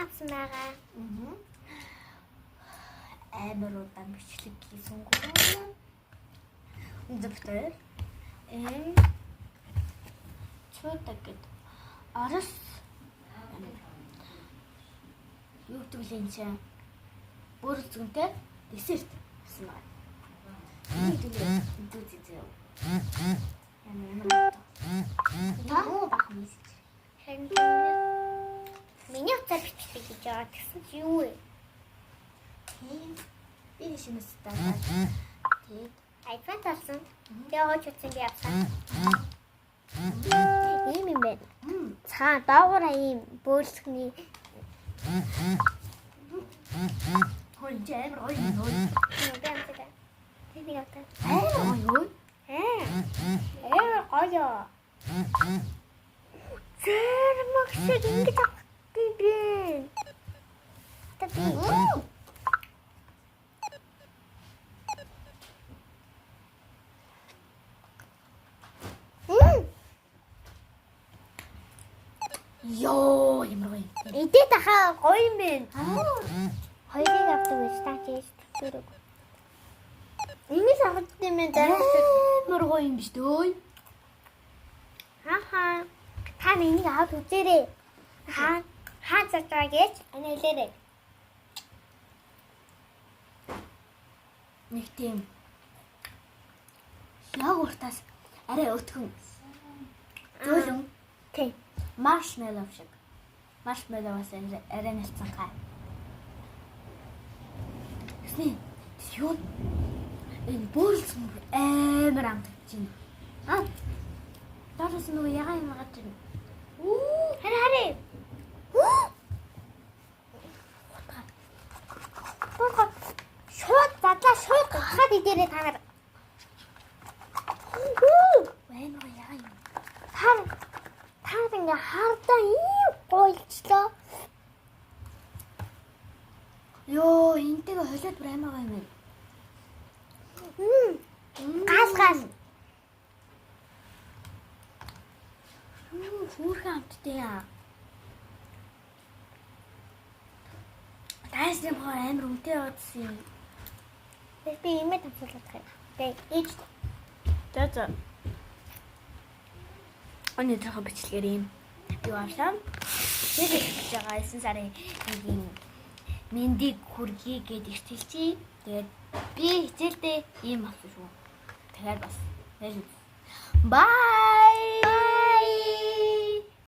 авсан байгаа. Амар удаан бичлэг хийсэнгүй. Зөвхөн эм чута гэд Орос юу гэдэг вэ энэ чинь бөөрөлзгөнтэй десерт гэсэн байна. Энэ зүйл зүг зүг. Ямар Та бах мессеж. Харин миний утсаар бичлэг хийж байгаа гэсэн чи юу вэ? Тийм. Би шинэ утсаа. Тэгээд iPhone талсан. Тэгээ хойч утсан би авсан. Ийм юм байна. Цаа доогуура ийм бөөрөлзгөний хөөе чи амар гоё юм хөөе. би амтаа. Тэг нэг авта. Амар гоё хөөе. Амар гоё. Зэрмэг шиг ингэж авах юм бэ. Та би. Йоо ямар гоё. Идэ тахаа гоё юм байна. Хоёрыг авдаг гэж та чийж төвчөрөг. Ингэж авах юм байна зарим шиг. Амар гоё юм биш дөө. Хаха. Та энийг аваад үзээрэй. Хаа хаа зарж байгаа гэж ана хэлээрэй. Нэг тийм йогуртаас арай өтгөн. Зөөлөн. Тийм. Маршмеллоу шиг. Маршмеллоуаас арай нэлцэн гай. Тэсний юу энэ бөөрөлзгөн амар амтж байна. Аа. Доороос нөгөө ягаан юм гарч ирнэ. Үү, хараа хараа. Хутгаа. Шууд задлаа шууд гахаад идээрэй та нар. Үү, Амар гоё ягаан юм. та та ингээ хардаа ийм гойлчлоо. Йоо, энтэйгээ холиод бүр амар гоё юм байна. Газ газ. Юу хөөрхөн амттай яа. Тайс юм хоо амар үнэтэй яваадсан юм. Би имээ тавцуулах юм. Тэ ээж. За за. Өнөөдрийнхөө бичлэгээр ийм юу авлаа. Тэр их байгаа 9 сарын нэг юм мэндийг хүргэе гэд иртэлчий. Тэгээд би хичээлдээ ийм авсан шүү. Тэгэхээр бас нэр. Bye.